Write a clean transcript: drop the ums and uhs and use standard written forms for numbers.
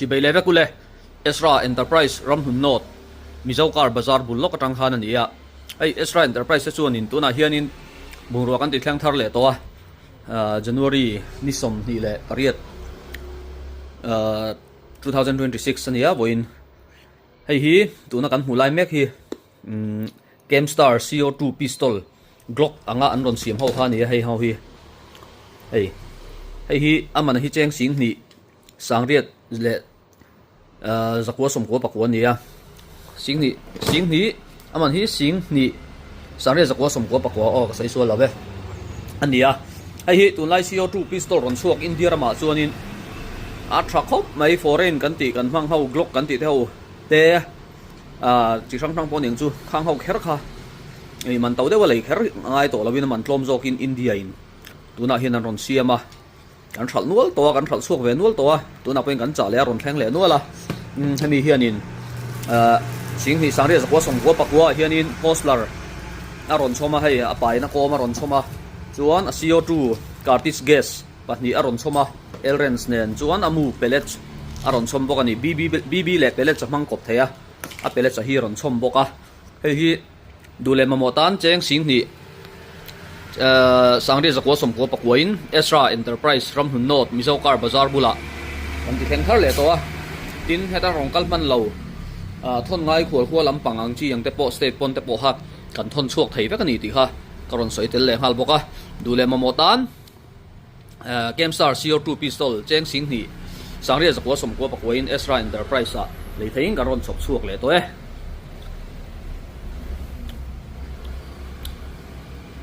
Chibei leh vek ule, Ezra Enterprise Ramhlun North, Mizo Car Bazar bul lawk atang khan a ni a. Hei Ezra Enterprise te chuanin tunah hianin bungrua kan ti thleng thar leh tawh a, January ni 28, 2026 a ni a vawiin. Hei hi tuna kan hmuh lai mek hi Camstar CO2 pistol Glock anga an rawn siam ho kha a ni a hei ho hi. Hei hei hi a man hi cheng 2000 sangriat leh zakua sawmkua pakua a ni a. 2000 2000 a man hi 2000 sangriat zakua sawmkua pakua aw ka sawi sual lo e a ni a. Hei hi tunlai CO2 pistol rawn chhuak India ramah chuanin a tha khawp mai foreign kan tih kan hmang ho Glock kan tih te ho te ah chi hrang hrang pawh aniang chu khang ho kher kha ih man to deuh a lei kher ngai tawh lovin a man tlawm zawkin India in tunah hian an rawn siam a kan hralh nual tawh a kan hralh chhuak ve nual tawh a tunah pawhin kan chah leh a rawn thleng leh nual a umm hemi hianin ah 20 sangriat zakua sawmkua pakua ah hianin hostler a rawn chhawm a hei a paina kawm a rawn chhawm a chuan a CO2 cartridge gas pahnih a rawn chhawm a Elrens nen chuan a mu pellets a rawn chhawm bawk a ni BB BB leh pellets a hmang kawp thei a a pellets a hi a rawn chhawm bawk a hei hi duh leh mamawh tan cheng 2000 ehh sangriat zakua sawmkua pakuain Ezra Enterprise Ramhlun North Mizo Car Bazar bulah kan ti thleng thar leh tawh a tin heta rawng kal hman lo ah thawn ngai khual khua lampang ang chi ang te pawh state pawn te pawh kha kan thawn chhuak thei vek a ni tih kha ka rawn sawi tel leh nghal bawk a duh leh mamawh tan Camstar CO2 pistol cheng 2000 sangriat zakua sawmkua pakuain Ezra Enterprise ah lei theiin kan rawn chhawp chhuak leh tawh e.